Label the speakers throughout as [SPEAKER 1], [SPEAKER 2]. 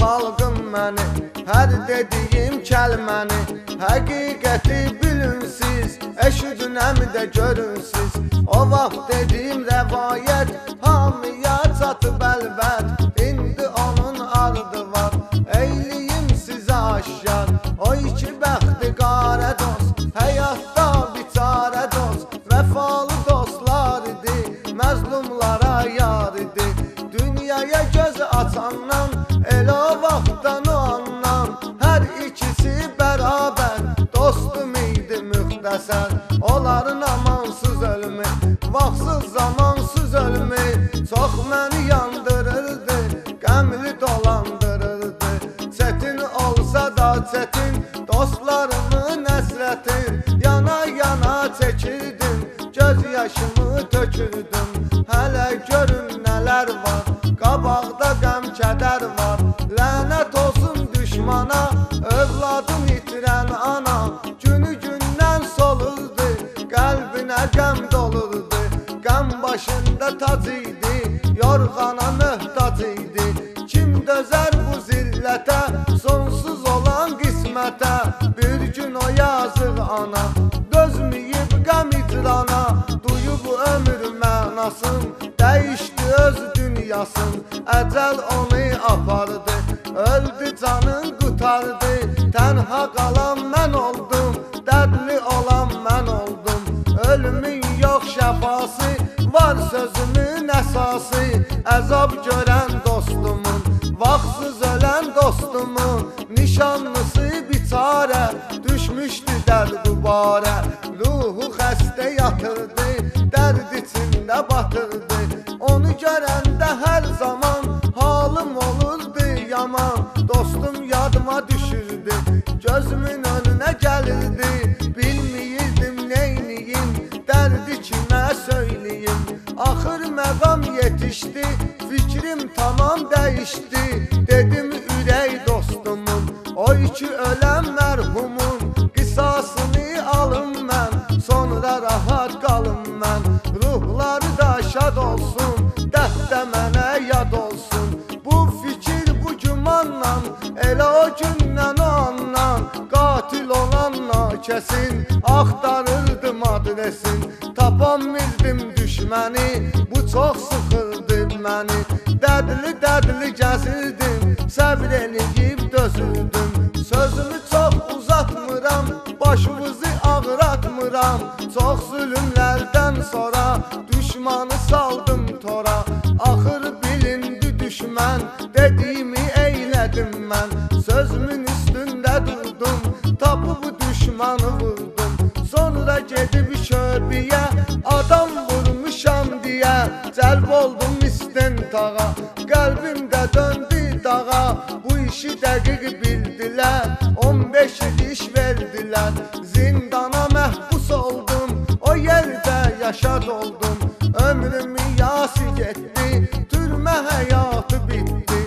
[SPEAKER 1] xalqım məni, hər dediyim kəlməni. Həqiqəti bilin siz, eşidin həm də görün siz. O vaxt dediyim rəvayət hamıya çatıb əlbət. İndi onun ardı var, eyliyim sizə aşkar. O iki bəxti qarə dost, həyatda biçarə dost. Vəfalı dostlar idi, məzlumlara yar idi. Dünyaya göz açandan, elə o vaxtdan o andan, hər ikisi bərabər dostum idi müxtəsər. Onların amansız ölümü, vaxtsız zamansız ölümü çox məni yandırırdı, qəmli dolandırırdı. Çətin olsa da çətin, dostlarımın həsrətin yana yana çəkirdim, göz yaşımı tökürdüm. Hələ görün nələr var, qabaqda qəm kədər var. Lənət olsun düşmana, övladın itirən ana. Günü gündən solurdu, qəlbinə qəm dolurdu. Qəm başında tac idi, yorğana möhtac idi. Kim dözər bu zillətə, sonsuz olan qismətə? Bir gün o yazıq ana dözməyib qəm icrana. Duyub ömür mənasın, dəyişdi öz dünyasın. Əcəl onu apardı, öldü canın qurtardı. Tənha qalan mən oldum, dərdli olan mən oldum. Ölümün yox şəfası, var sözümün əsası. Əzab görən dostumun, vaxtsız ölən dostumun nişanlısı biçarə, düşmüşdü dərd qübarə. Ruhu xəstə yatırdı, dərd içində batırdı. Onu görəndə hər zaman halım olurdu yaman. Dostum yadıma düşürdü, gözümün önünə gəlirdi. Bilmiyirdim neyniyim, dərdi kimə söyləyim. Axır məqam yetişdi, fikrim tamam dəyişdi. Dedim ürək dostumun, o iki ölən mərhumun qisasını alın mən, sonra rahat qalın mən. Ruhları da şad olsun, dərd də mənə yad olsun. Bu fikir bu gümanla, elə o gündən o andan qatil olan nakəsin axtarırdım adresin. Tapamirdim düşməni, bu çox sıxırdı məni. Dərdli dərdli gəzirdim, səbr eləyib dözürdüm. Sözümü çox uzatmıram, başınızı ağratmıram. Çox zülümlərdən sonra düşmanı saldım tora. Axır bilindi düşmən, dediyimi eylədim mən. Sözümün üstündə durdum, tapıb düşmanı vurdum. Sonra gedib şöbiyə, adam vurmuşam deyə cəlb oldum istintağa, qəlbim də döndü dağa. Bu işi dəqiq bildilər, 15 il iş verdilər. Zindana məhbus oldum, o yerdə yaşa doldum. Ömrümün yası getdi, türmə həyatı bitdi.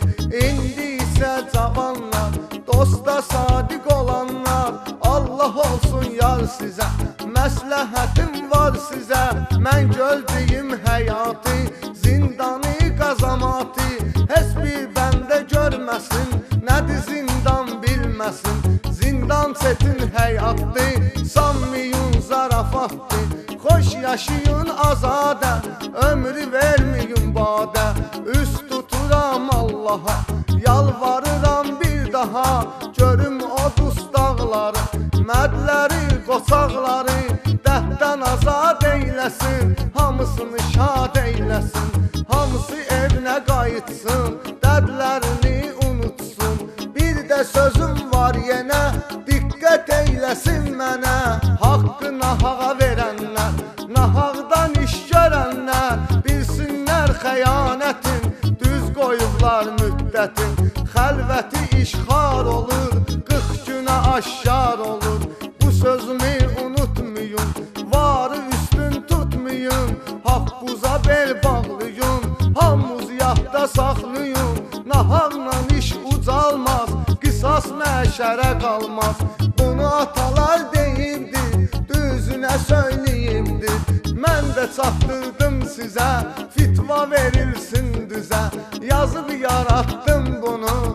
[SPEAKER 1] İndi isə cavanlar, dosta sadiq olanlar, Allah olsun yar sizə, məsləhətim var sizə. Mən gördüyüm həyatı, zindanı, qazamatı heç bir bəndə görməsin, nədir zindan bilməsin. Zindan çətin həyatdır, sanmayın zarafatdır. Xoş yaşayın azadə, ömrü verməyin badə. Üst tuturam Allaha, yalvarıram bir daha. Görüm o dustaqları, mərdləri, qoçaqları dərddən azad eyləsin, hamısını şad eyləsin. Hamısı evinə qayıtsın, dərdlərini unutsun. Bir də sözüm var yenə, diqqət eyləsin mənə. Haqqı nahağa verənlər, nahaqdan iş görənlər bilsinlər xəyanətin, düz qoyublar müddətin. Xəlvəti işxar olur, 40 günə aşkar olur. Bu sözümü unutmayın, varı üstün tutmayın. Haqquza bel bağlayın, hamımız yadda saxlayın. Nahaqla iş ucalmaz, qisas məşərə qalmaz. Bunu atalar deyibdir, düzünə söyləyibdir. Mən də çatdırdım sizə, fitva verilsin düzə. Yazıb yarattım bunu.